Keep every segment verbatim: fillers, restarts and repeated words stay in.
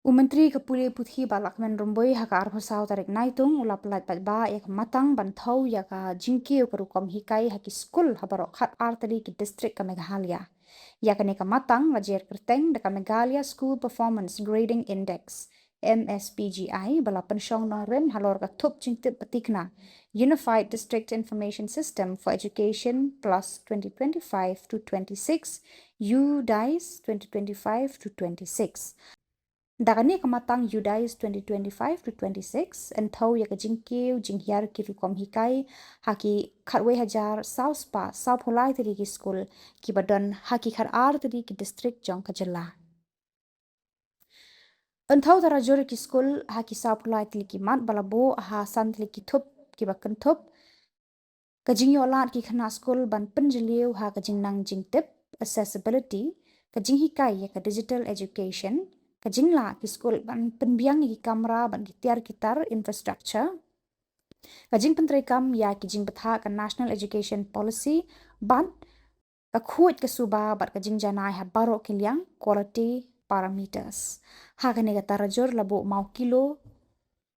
U Myntri ka Pule Puthi Bah Lahkmen Rymbui ha ka arphew saw tarik Naitung u la pyllait paidbah ïa ka matang ban thew ïa ka jingkiew ka rukom hikai ha ki skul ha baroh khat ar tylli ki district ka Meghalaya. Ïa kane ka matang la jer kyrteng da ka Meghalaya School Performance Grading Index, M S P G I, ba la pynshong nongrim halor ka thup jingtip ba tikna Unified District Information System for Education plus twenty twenty-five to twenty-six, U DISE twenty twenty-five to twenty-six. Da kane ka matang U DISE twenty twenty-five to twenty-six, yn thew ïa ka jingkiew jinghiar ki rukom hikai ha ki khatwei hajar saw spah saw phew lai tylli ki skul kiba don ha ki khat ar tylli ki district jong ka jylla. Yn thew tarajur ïa ki skul ha ki saw phew lai tylli ki mat ba la buh ha san tylli ki thup kiba kynthup: ka jingïoh lad ki khynnah skul ban pynjylliew ha ka jingnang jingtip, accessibility, ka jinghikai ïa ka digital education, ka jinglah ki skul ban pynbiang ïa ki kamra bad ki tiar ki tar, infrastructure, ka jingpyntreikam ïa ki jingbthah ka National Education Policy, bad ka khuid ka suba bad ka jingjanai ha baroh ki liang, quality parameters. Ha kane ka tarajur la buh maw kilo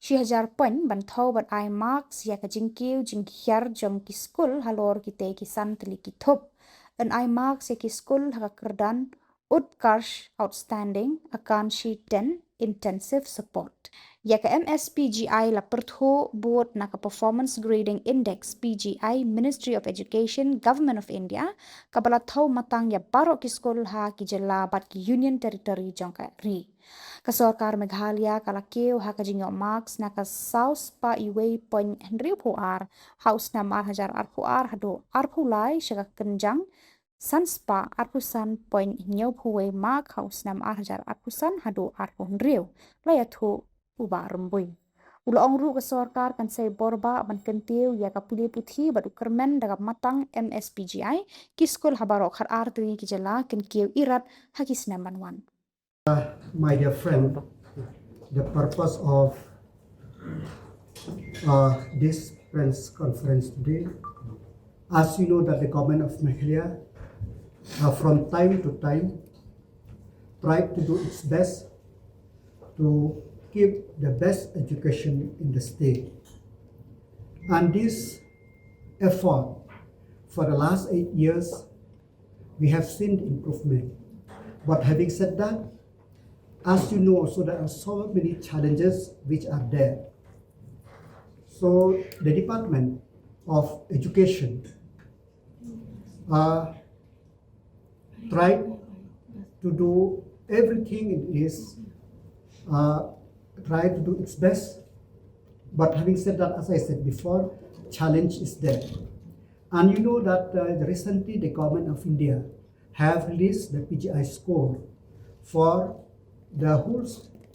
shi hajar point ban thew bad ai marks ïa ka jingkiew jinghiar jong ki skul halor kitei ki san tylli ki thup. Yn ai marks ïa ki skul ha ka kyrdan Utkarsh Outstanding, Akanshi ten, Intensive Support. Ïa ka M S P G I la pyrthuh bud na ka Performance Grading Index, P G I, Ministry of Education, Government of India, kaba la thew matang ïa baroh ki skul ha ki jylla bad ki Union Territory jong ka ri. Ka sorkar Meghalaya ka la kiew ha ka jingïoh marks na ka saw spah wei point hynriew phew ar ha u snem ar hajar arphew ar haduh arphew lai sha ka kynjang san spah arphew san point hynñiew phew wei mark ha u snem ar hajar arphew san haduh arphew hynriew, la ïathuh u Bah Rymbui. U la ong ruh ka sorkar kan sei bor bah ban kyntiew ïa ka pule puthi bad u kyrmen da ka matang M S P G I, ki skul ha baroh khat ar tylli ki jylla kin kiew irat ha ki snem ban wan. My dear friend, the purpose of uh, this press conference today, as you know that the government of Meghalaya, uh, from time to time, tried to do its best to keep the best education in the state. And this effort for the last eight years, we have seen improvement. But having said that, as you know also, there are so many challenges which are there. So the Department of Education uh, tried to do everything it is, uh, tried to do its best. But having said that, as I said before, challenge is there. And you know that uh, recently the government of India have released the P G I score for the whole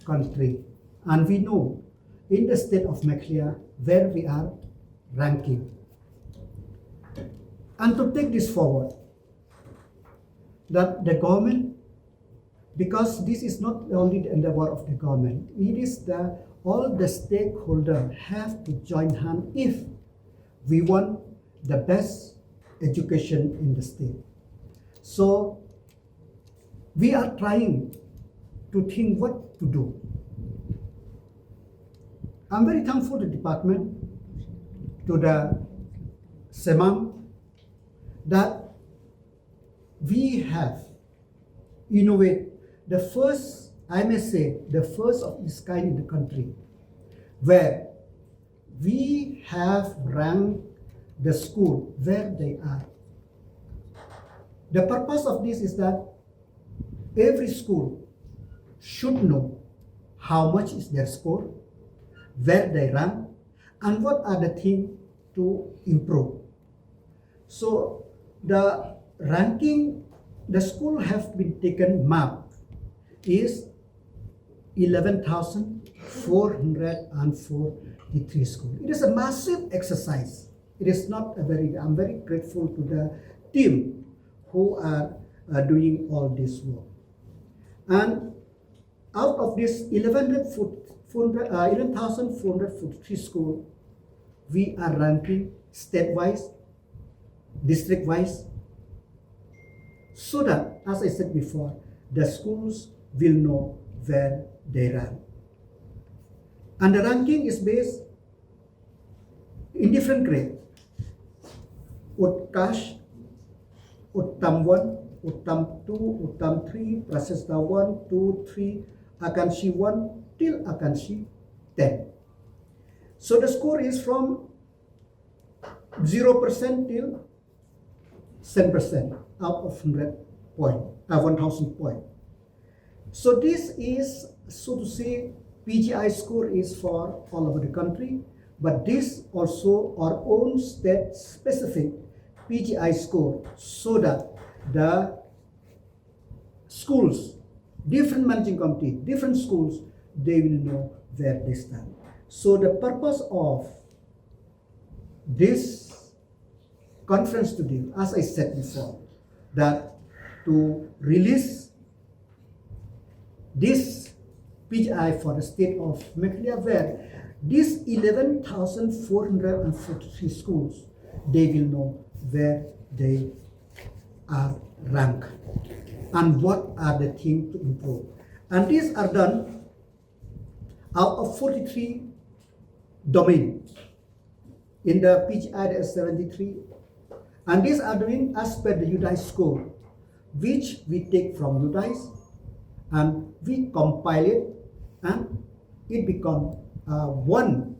country. And we know in the state of Meghalaya where we are ranking. And to take this forward, that the government, because this is not only the endeavor of the government, it is the all the stakeholders have to join hand if we want the best education in the state. So we are trying to think what to do. I'm very thankful to the department, to the CEMAM, that we have innovated the first, I may say, the first of its kind in the country, where we have ranked the school where they are. The purpose of this is that every school should know how much is their score, where they rank, and what are the things to improve. So the ranking the school have been taken mark is eleven thousand four hundred forty-three school. It is a massive exercise. It is not a very, I'm very grateful to the team who are uh, doing all this work. And out of this eleven thousand four hundred forty-three school, we are ranking state-wise, district-wise, so that, as I said before, the schools will know where they rank. And the ranking is based in different grade. Utkarsh, Uttam one, Uttam two, Uttam three, Prasesta one, two, three, Akanshi one, till Akanshi ten. So the score is from zero percent till ten percent out of hundred point, uh, one thousand point. So this is, so to say, P G I score is for all over the country, but this also our own state specific P G I score, so that the schools, different managing committee, different schools, they will know where they stand. So the purpose of this conference today, as I said before, that to release this P G I for the state of Meghalaya, where these eleven thousand four hundred forty-three schools, they will know where they are ranked and what are the things to improve. And these are done out of forty-three domains. In the P G I, there are seventy-three. And these are doing as per the UDISE score, which we take from UDISE and we compile it, and it become, uh, one,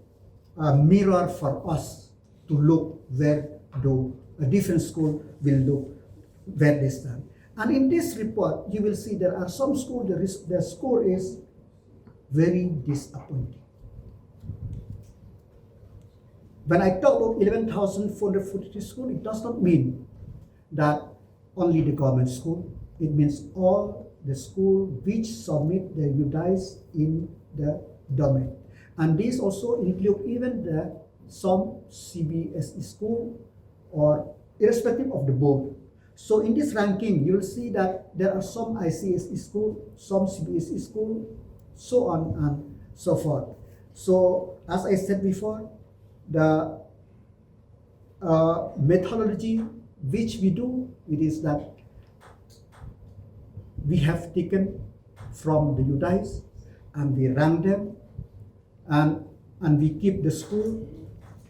uh, mirror for us to look where do a different school will look where they stand. And in this report, you will see there are some schools, the, res- the score is very disappointing. When I talk about eleven thousand four hundred forty-three school, it does not mean that only the government school. It means all the school which submit the UDISE in the domain. And these also include even the some C B S E school or irrespective of the board. So in this ranking, you will see that there are some I C S E school, some C B S E school, so on and so forth. So as I said before, the, uh, methodology which we do, it is that we have taken from the UDISE and we rank them, and, and we keep the school.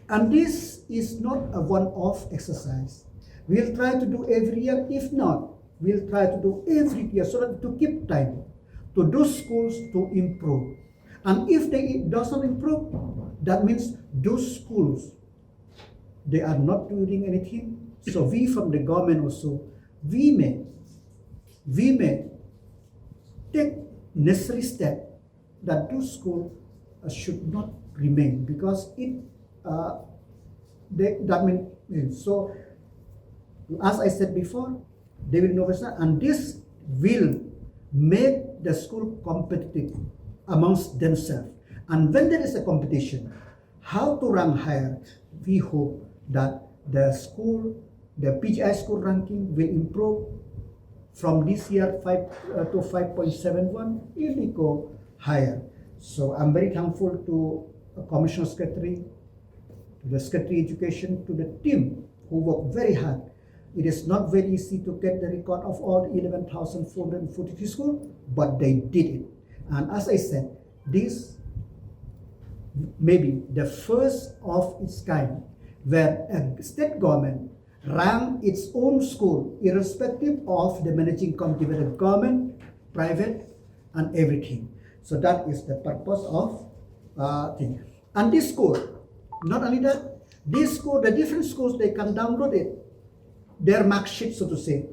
And this is not a one-off exercise. We'll try to do every year. If not, we'll try to do every year so that to keep time to those schools to improve. And if they, it doesn't improve, that means those schools, they are not doing anything. So we from the government also, we may, we may take necessary step that those schools, uh, should not remain because it, uh, they, that mean, so as I said before, they will know better, and this will make the school competitive amongst themselves. And when there is a competition, how to rank higher, we hope that the school, the P G I school ranking will improve from this year five, uh, to five point seven one, it will go higher. So I'm very thankful to, uh, Commissioner Secretary, to the Secretary Education, to the team who worked very hard. It is not very easy to get the record of all eleven thousand four hundred forty-three schools, but they did it. And as I said, this may be the first of its kind where a state government rank its own school irrespective of the managing committee, whether government, private, and everything. So that is the purpose of, uh, thing. And this school, not only that, this school, the different schools, they can download it, their mark sheet, so to say,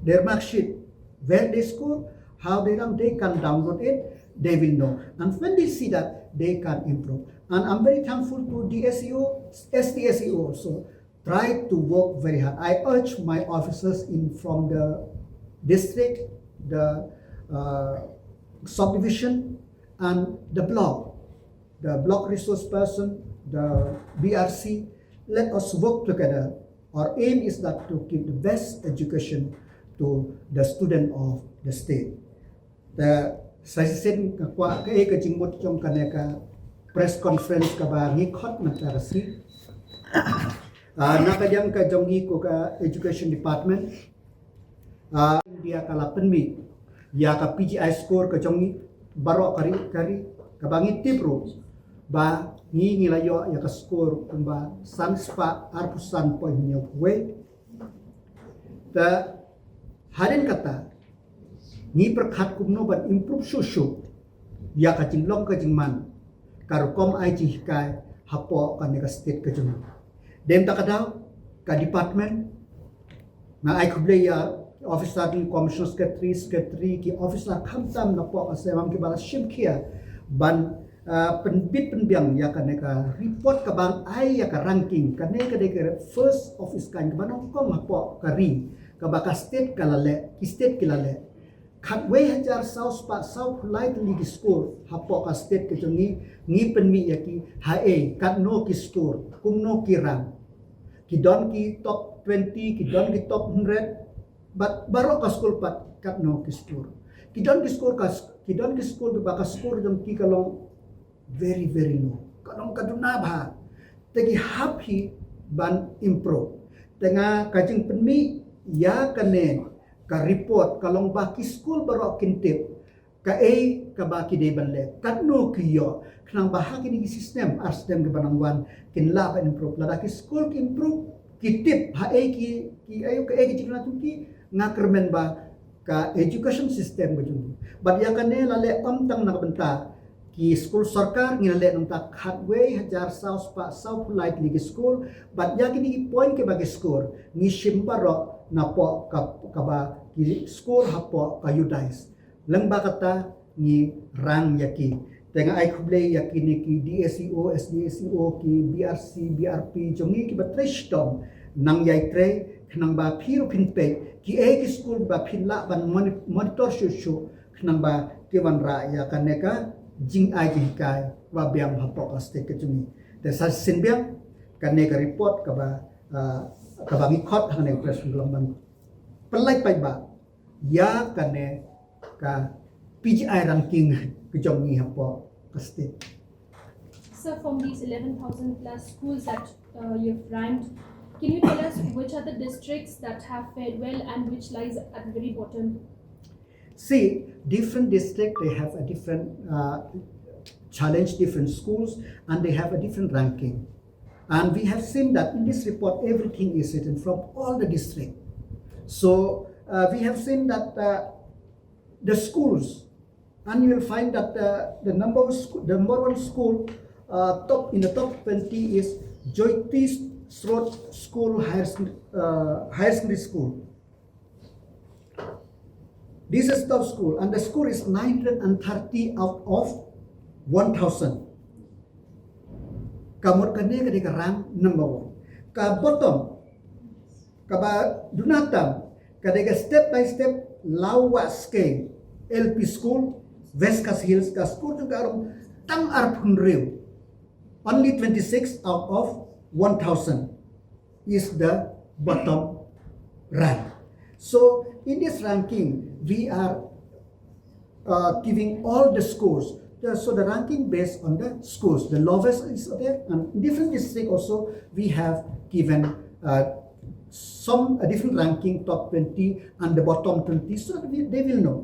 their mark sheet, where they score, how they rank, they can download it, they will know. And when they see that, they can improve. And I'm very thankful to D S E O, S T S E O also, try to work very hard. I urge my officers in from the district, the, uh, subdivision, and the block, the block resource person, the B R C, let us work together. Our aim is that to give the best education to the student of the state. Te sa shisien nga kwah kaei ka jingmut jong kane ka press conference kaba ngi khot mynta ka sngi. Ah, na ka liang ka jong ngi ko ka education department. Ah, India ka la pynmih ïa ka P G I score ka jong ngi baroh ka ri ka ri, kaba ngi tip ruh ba ngi ngi la ïoh ïa ka score kumba san spah arphew san point hynñiewphew wei. Te hadien kata ngi pyrkhat kumno ban improve shuh shuh ïa ka jinglong ka jingman ka rukom ai jinghikai hapoh kane ka state ka jong ngi. Dei mynta ka daw ka department, nga ai khublei ïa ki officer, ki commissioner secretary, secretary, ki officer khamtam napoh ka S M M kiba la shim khia ban, ah, pynbit pynbiang ïa kane ka report kaba ai ïa ka ranking. Kane ka dei ka first of its kind kaba nyngkong hapoh ka ri kaba ka state ka la leh, ki state ki la leh. Khatwei hajar saw spah sawphew lai tylli ki skur hapoh ka state ka jong ngi, ngi pynmih ïa ki haei, katno ki skur, kumno ki rank. Ki don ki top twenty, ki don ki top hundred, bad baroh ka skul pat katno ki skur. Ki don ki skur ka, ki don ki skur kiba ka skur jong ki ka long very, very low. Ka long ka duna bha. Te ki hap hi ban improve. Te nga ka jingpynmih ïa kane ka report ka long ba ki skul baroh kin tip kaei kaba ki dei ban leh, katno ki ïoh, khnang ba ha kine ki system ar system kiba nang wan kin lah ban improve. Lada ki skul ki improve, ki tip haei ki, ki ayu kaei ki jingkyrmen jong ki, nga kyrmen ba ka education system ka jong ngi. Bad ïa kane la leh ym tang na ka bynta ki skul sorkar, ngi la leh na ka bynta khatwei hajar saw spah sawphew lai tylli ki skul. Bad ïa kine ki point kiba ki skur ngi shim baroh napoh ka, kaba ki skur hapoh ka UDISE. Lyngba kata ngi rank ïa ki. Te nga ai khublei ïa kine ki DSEO, SDSEO, ki BRC, BRP jong ngi kiba trei shitom nang ïai trei, khnang ba phi ruh phin peit kiei ki skul ba phin lah ban moni-, monitor shuh shuh, khnang ba ki wanrah ïa kane ka jingai jinghikai ba biang hapoh ka state ka jong ngi. Te sa shisien biang kane ka report kaba, ah, kaba ngi khot ha kane ka press conference ban pynlait paidbah ïa kane ka PGI ranking ka jong ngi hapoh ka state. So from these eleven thousand plus schools that uh, you've ranked, can you tell us which are the districts that have fared well and which lies at the very bottom? See, different district, they have a different uh, challenge, different schools, and they have a different ranking. And we have seen that in this report, everything is written from all the district. So uh, we have seen that uh, the schools, and you will find that uh, the number of school, the number one school uh, top in the top twenty is Jyoti Srot School Higher, uh, Higher Secondary School. This is top school, and the score is nine hundred and thirty out of one thousand. Ka mut kane ka dei ka rank number one. Ka bottom, kaba duna tam, ka dei ka step by step Lawah Skei LP School, West Khasi Hills, ka score jong ka rom tang arphew hynriew. Only twenty-six out of one thousand is the bottom rank. So in this ranking, we are uh, giving all the schools. The- so the ranking based on the schools, the lowest is there, and in different district also we have given uh, some a different ranking, top twenty and the bottom twenty, so that we, they will know.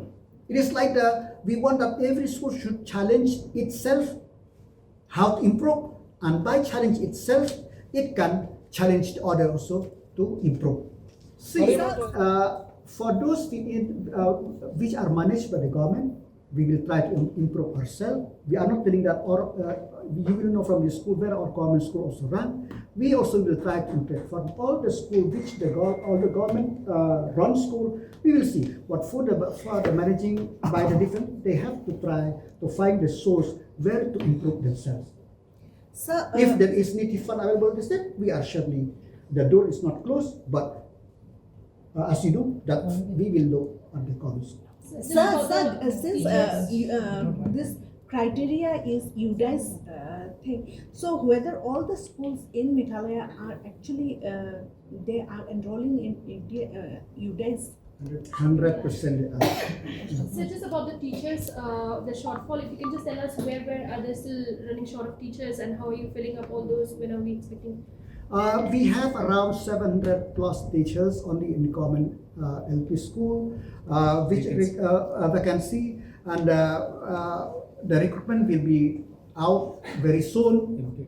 It is like the we want that every school should challenge itself how to improve, and by challenge itself, it can challenge the other also to improve. See, uh, for those in, uh, which are managed by the government, we will try to im- improve ourselves. We are not telling that, or uh, you will know from the school where our government school also run. We also will try to improve for all the school which the gov- all the government uh, run school. We will see what for the for the managing by the different, they have to try to find the source where to improve themselves. Sir, If uh, there is native fund available in the state, we are surely, the door is not closed, but uh, as you know, that we will look at the comments. Sir, sir, uh, since uh, you, uh, this criteria is UDISE uh, thing, so whether all the schools in Meghalaya are actually uh, they are enrolling in India uh, UDISE. Hundred percent they are. So just about the teachers, uh, the shortfall, if you can just tell us where, where are they still running short of teachers and how are you filling up all those? When are we expecting? Uh, we have around seven hundred plus teachers only in government uh, L P school, uh, which re- uh, uh, vacancy, and uh, uh, the recruitment will be out very soon.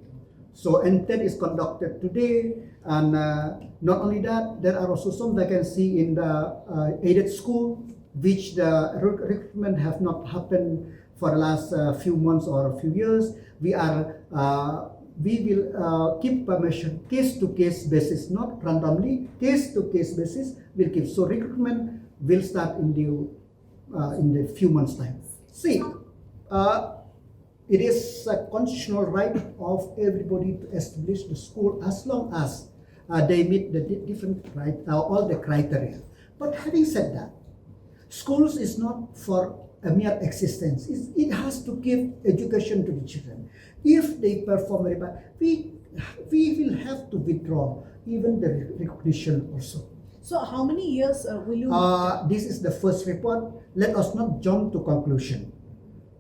So intake is conducted today, and uh, not only that, there are also some vacancy in the uh, aided school, which the rec- recruitment have not happened for the last uh, few months or a few years. We are uh, we will uh, keep permission case to case basis, not randomly, case to case basis. Will keep, so recruitment will start in the uh, in the few months time. See, uh, it is a constitutional right of everybody to establish the school as long as uh, they meet the di- different cri- uh, all the criteria. But having said that, schools is not for a mere existence. It's, it has to give education to the children. If they perform very bad, we we will have to withdraw even the recognition also. So how many years uh, will you? Uh, this is the first report. Let us not jump to conclusion.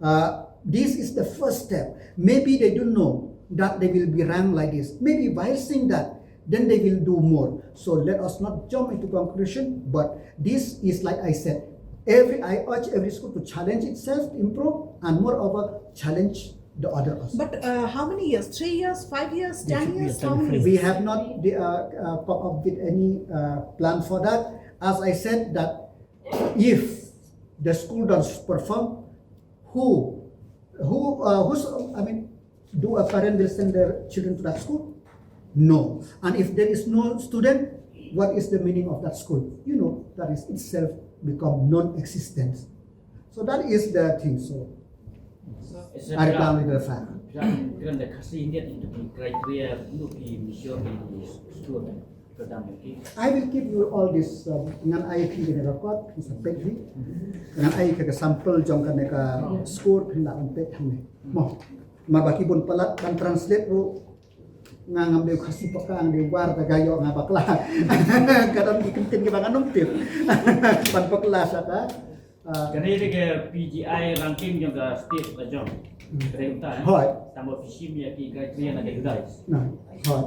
Uh, this is the first step. Maybe they don't know that they will be ranked like this. Maybe while seeing that, then they will do more. So let us not jump into conclusion. But this is, like I said, every I urge every school to challenge itself, improve, and moreover challenge the other also. But uh, how many years? Three years, five years, There ten should be a years? How time many? Frame. We have not the, uh, uh, come up with any uh, plan for that. As I said that if the school does perform, who, who, uh, who's, I mean, do a parent will send their children to that school? No. And if there is no student, what is the meaning of that school? You know, that is itself become non-existence. So that is the thing. So I reply with the fact. Ran kren da Khasi Indian into the criteria, no ki mission in the school. Kadam ki. I will give you all this. Um, ngan ai phi the record, is a page. Ngan ai ka sample jong ka ne ka score phi la on page hangne. Mo, ma ba ki bun palat kan translate ru. Nga ngam dei Khasi paka, nga dei War, ka gayo nga bakla. Kadam ki kem kem ki ba ngan ong tip. Ban bakla sa ka. Uh, Kane de ke P G I ranking jong ka state la jong. Kane kumta eh. Hoi. Tang ba phi shim ïa ki criteria na ka Hyundai. Na, hoi.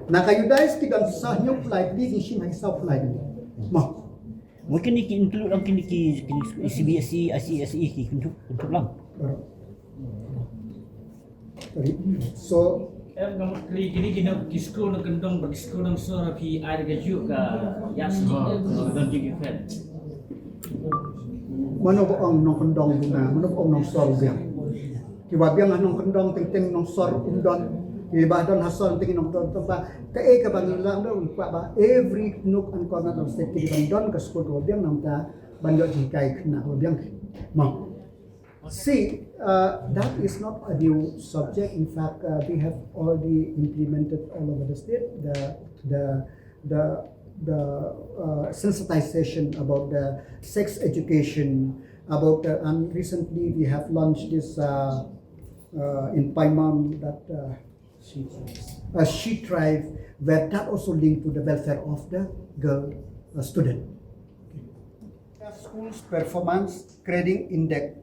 Na ka Hyundai ki don sa hynñiew plie, ki shim ha ki saw plie. Mo. Mungkin ki include lang kini ki kini C B S E, I C S E ki untuk untuk lang. Sorry. So, Em ngam kli kini ki nong ki school nong kendong ba ki school nong sor phi ai ka ju ka ya sti don ji ki fen. mano ba ong nong kendong bunga, mano ba ong nong sor biang. Ki ba biang nong kendong ting ting nong sor um don. Ki ba don ha sor ting nong don ba. Ka e ka ba ngi lang da un kwa ba every nook and corner of state ki ban don ka school ro biang nang ta ban yo jingkai kna ro biang. Mo. See, uh, that is not a new subject. In fact, uh, we have already implemented all over the state the the the the uh, sensitization about the sex education, about the, and recently we have launched this uh, uh, in Paimon that uh, a she tribe where that also linked to the welfare of the girl uh, student. School's performance grading index.